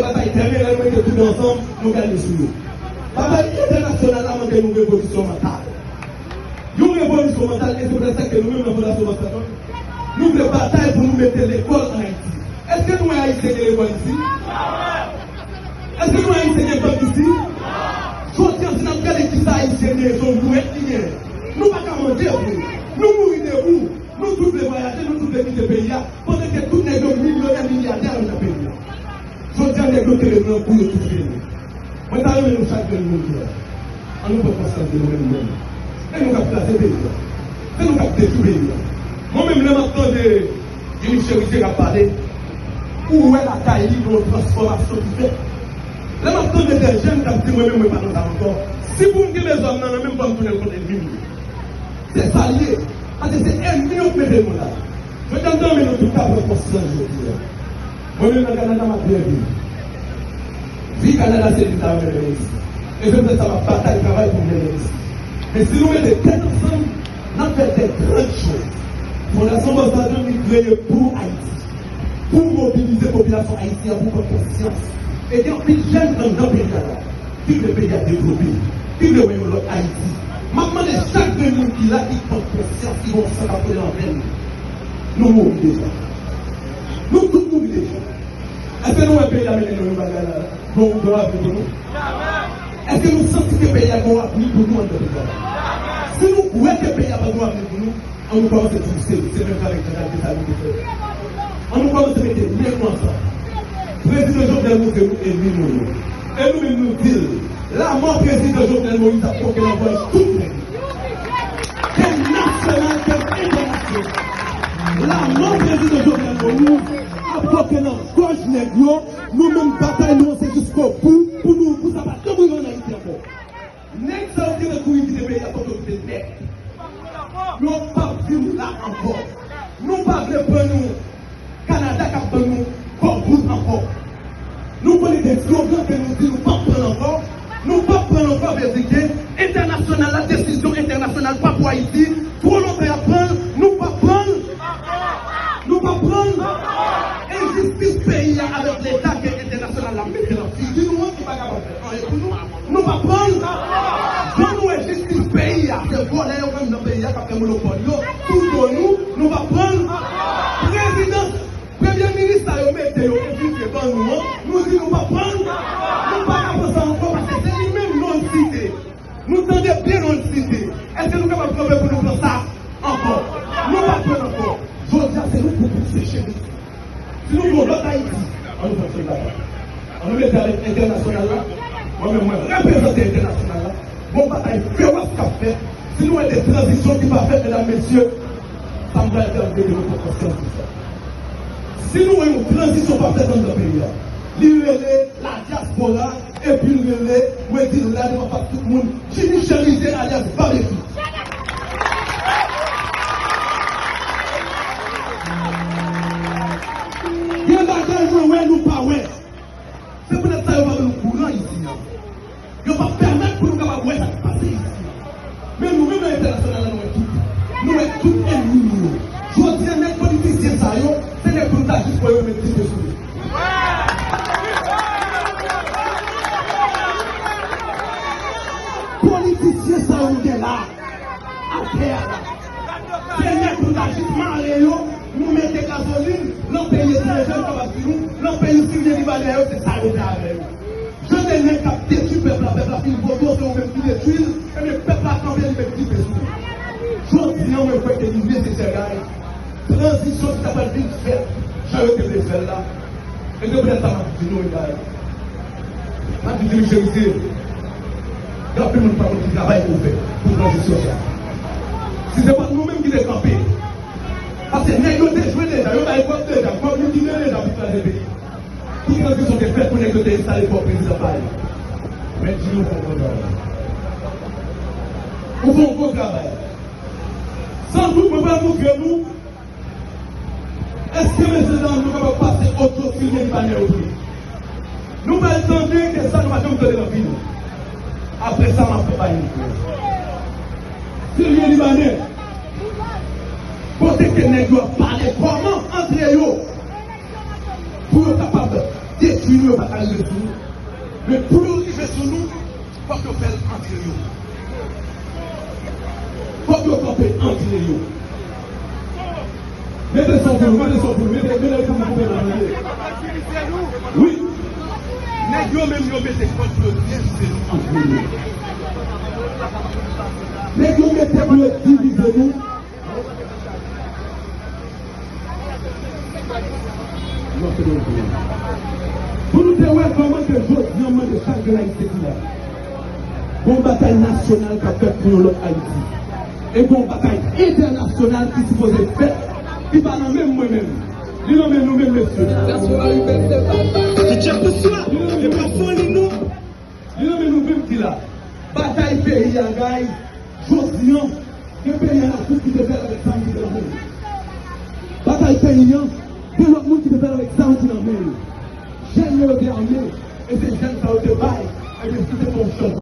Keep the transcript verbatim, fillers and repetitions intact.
Batay tèren, lè nou mete tout ansanm, nou gade sou yo. Batay entènasyonal la mande yon revolisyon mantal. Yon revolisyon mantal, e se poutèt sa ke nou menm nan Fondasyon Bòs Pèsòn, nou vle batay pou nou mete lekòl ann Ayiti. Èske nou wè Ayisyen gen lekòl isi? Èske nou wè Ayisyen gen bank isi? Jodi a, si n ap gade kisa Ayisyen genyen, se yon jwèt li genyen. Nou pa ka mande vre. Nou mouri de wou. Nou tout vle vwayaje, nou tout vle kite peyi a, pandan ke tout nèg yo milyonè, milyadè anndan peyi a. Jodi a, nèg yo te leve nan kou yo tout vini. Mwen ta renmen nou chak grenn moun ki la, ann nou pran konsyans de nou menm menm. E nou k ap kraze peyi a. Se nou k ap detwi peyi a. Mwen menm, lè m ap tande Guy Michel Rivière ap pale, ou wè lakay li gen yon transfòmasyon ki fèt. Lè m ap tande de jèn k ap di, "Mwen menm, mwen pa nan sa ankò." Si pou m kenbe zam nan nan men m, fò m tounen l kont ènmi m. Se sa l ye. Paske se ènmi yo k mete nou la. Jodi a, m ta renmen nou tout ka pran konsyans jodi a. Mwen menm nan Kanada, m ap byen viv. Vi Kanada se li m ta renmen mennen isi. E se poutèt sa m ap batay, travay pou m mennen isi. Men si nou mete tèt ansanm, n ap fè de grann choz. Fondasyon Bòs Pèsòn li kreye pou Ayiti. Pou mobilize popilasyon ayisyen an pou pran konsyans. E gen anpil jèn anndan peyi a la ki vle peyi a devlope, ki vle wè yon lòt Ayiti. M ap mande chak grenn moun ki la, ki pran konsyans, ki gen yon san k ap koule nan venn, nou mouri deja. Nou tout mouri deja. Èske nou wè peyi a mennen nou yon bagay la, yon, yon avni pou nou? Èske nou santi ke peyi a gen yon avni pou nou anndan peyi a la? Si nou kwè ke peyi a pa gen yon avni pou nou, ann nou kòmanse di se, se menm jan avèk Jean Jacques Dessalines te fè. Ann nou kòmanse mete men nou ansanm. Prezidan Jovenel Moïse se nou ènmi nou ye. E nou menm nou di l, lanmò prezidan Jovenel Moïse ap koke nan gòj tout nèg yo. Ke nasyonal, ke entènasyonal. Lanmò prezidan Jovenel Moïse ap koke nan gòj nèg yo. Nou menm batay nou an se jiskobou pou nou, pou sa pa janm rive ann Ayiti ankò. Nèg sa yo ki te kouri kite peyi a, fòk yo kite nèt. Yo p ap vin la ankò. Nou pa vle pran nou Kanada k ap ban nou kòb wout ankò. Nou konnen gen slogan ke nou di nou p ap pran l ankò. Nou p ap pran l ankò, vle di ke entènasyonal la, desizyon entènasyonal pa pou Ayiti. Twò lontan y ap pran l, nou p ap pran l. Nou p ap pran l. Enjistis peyi a avèk Leta ke entènasyonal la mete nan figi nou an ki pa kapab fè anyen pou nou. Nou p ap pran l. Jan nou wè jistis peyi a, se vòlè yo k anndan peyi a k ap fè monopòl yo sou do nou, nou p ap pran l. Prezidans, premye minis sa yo mete yo enfiltre ban nou an, nou di nou p ap pran l. Nou pa ka pran sa ankò paske se li menm non l site. Nou tande byen non l site. Èske nou kapab kanpe pou nou pran sa ankò? Nou p ap pran l ankò. Jodi a, se nou pou bout seche nou. Si nou vle yon lòt Ayiti, ann nou fè yon sèl batay. Ann nou mete avèk entènasyonal la. Mwen menm, mwen reprezante entènasyonal la. Gon batay fewòs k ap fèt. Si nou wè de tranzisyon ki pa fèt, medam, mesye, sa m pral fè, m vle ke nou pran konsyans de sa. Si nou wè yon tranzisyon pa fèt anndan peyi a, li rele ladyaspora, epi l rele, mwen di l la devan fas tout moun, Jimmy Cherizier alyas Babekyou. Gen bagay mwen wè nou pa wè. Se poutèt sa yo pa ban nou kouran isi a. Yo p ap pèmèt pou nou kapab wè sa k pase isi a. Men nou menm nan entènasyonal la, nou wè tout. Nou wè tout ènmi nou yo. Jodi a, nèg politisyen sa yo, se nèg pou nou ta jis kwè yo met dife sou yo. Politisyen sa yo nou gen la, atè a la. Se nèg pou nou ta jis mare yo, nou mete gazolin, nan peyi etranje, nou kapab di nou, nan peyi siryen libanè yo, se sa yo fè avè yo. Jan de nèg k ap detwi pèp la, pèp la fin vote w, se ou menm ki detwi l, ebyen pèp la kanpe, li met dife sou ou. Jodi a, mwen kwè ke li nesesè, guys. Tranzisyon ki ta pral vin fèt, jan yo te vle fè l la. E se poutèt sa m ap di nou, guys. M ap di Jimmy Cherizier, gen anpil moun ki pa konn ki travay pou fè pou tranzisyon sa. Si se pa t nou menm ki te kanpe, paske nèg yo te jwe deja, yo bay kòb deja, kòb likide deja pou kraze peyi. Pou tranzisyon te fèt, pou nèg yo te enstale kò prezidan pa yo. Men Jimmy, ou fè yon bon travay. Ou fè yon bon travay. San dout, mwen pral montre nou, èske, mesye dam, nou kapab pase odyo siryen libanè yo tou? Nou pral tande ke sa nou pa janm tande nan vi nou. Apre sa, m ap fè bay mikwo. Siryen libanè, kote ke nèg yo ap pale kòman antre yo, pou yo kapab Detwi nou, yo pa ka rive sou nou. Men pou yo rive sou nou, fòk yo fè l antre yo. Fòk yo kanpe antre yo. Mete son pou nou, mete son pou nou, mete, mete pou nou, mete pou nou. Wi. Nèg yo menm yo mete kòd pou yo divize nou antre nou. Nèg yo mete pou yo divize nou. Pou nou te wè kòman ke jodi an mande chak grenn Ayisyen ki la. Gon batay nasyonal k ap fèt pou yon lòt Ayiti. E gon batay entènasyonal ki sipoze fèt, ki pa nan men mwen menm. Li nan men nou menm, mesye. Li nan men nou. Li nan men nou menm ki la. Batay peyi a, guys, jodi an, gen peyi a la fout ki te fè l avèk zam ki te nan men l. Batay peyi an, gen lòt moun ki te fè l avèk zam ki nan men yo. Jèn yo te ame, e se jèn sa yo te bay, ebyen, si te fè yon chòk.